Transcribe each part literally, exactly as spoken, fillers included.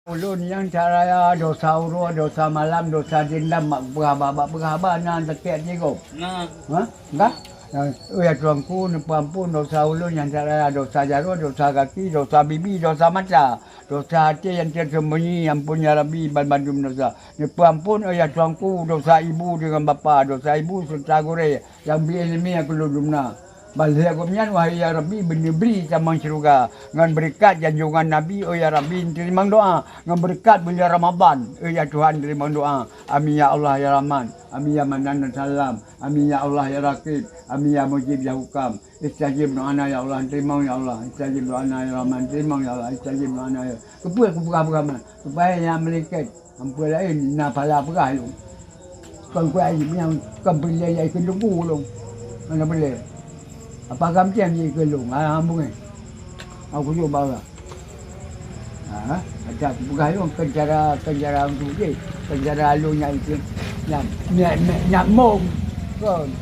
Ulôn nyang that raya, dosa uroe, dosa malam, dosa dendam, bak peugah haba, bak peugah haba na sakét jigob. Nah. Ha? Dah? Nah, oh ya Tuhanku, neupeuampon dosa ulôn nyang that raya, dosa jaroe, dosa gaki, dosa bibi, dosa mata, dosa até nyang tersembunyi, ampon ya Rabbi ban bandum dosa. Neupeuampon, oh ya Tuhanku, dosa ibu deungon bapa, dosa ibu serta gurée nyang bri iéleumé keu lôn dumna. Ban lheueh gobnyan, wahai ya Rabbi, beuneubri tamong syeuruga, ngon beureukat janjongan Nabi, oh ya Rabbi, teurimong doa, ngon beureukat buleuen Ramadhan, oh ya Tuhan, teurimong doa. Amin ya Allah ya Rahman, amin ya Mannan dan Salam, amin ya Allah ya Rakib, amin ya Mujib ya Hukam. Istajib doana ya Allah, teurimong ya Allah. Istajib doana ya Rahman, teurimong ya Allah. Istajib doana ya. Keupeue kupeugah-peugah man? Supaya nyang meulingket. Ampeue laén na pala peugah lôn. Kon kuai nyang kon peulée lé keu lôn ku lôn. Mana peulée? Apa gam tiang jih keu lôn? Ha, hambung eh. Aku jok bala. Ha, ada aku peugah lôn, kan cara, kan cara untuk jih. Kan cara lôn nyang itu, nyang, nyang, nyang, nyang mong. Kon.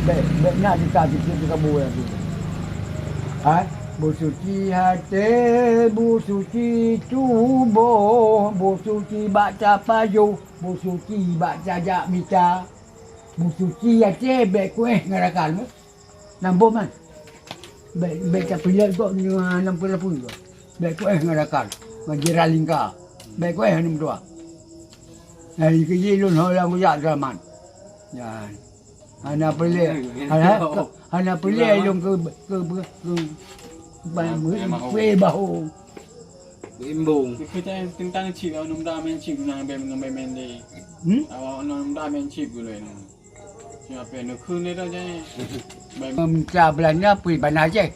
Bèk, bèk na kita pikir kita buat tu. Ha? Beusuci até, beusuci tuboh, beusuci bak tapajoh, beusuci bak tajak mita. Beusuci até bèk kuéh ngon rakan. Nambô man. Bèk, bèk tapilot gobnyan, nyan peue-peue. Bèk kuéh ngon rakan. Ngon jiran lingka. Bèk kuéh aneuk meutuah. Nah, dikeue jih lôn ho lam kujak draman. Nyan. Hana peulée, hana, hana peulée lôn keu, keu, keu, keu, ban, keu bahô. Beuimbong. Keu teuntang chip, awak ngon muda main chip, ngon bèe, ngon bèe main deh. Hmm? Awak ngon muda main chip gulai nang. Siapa yang nukun dia dah jadi. Minta belanja pui bana je.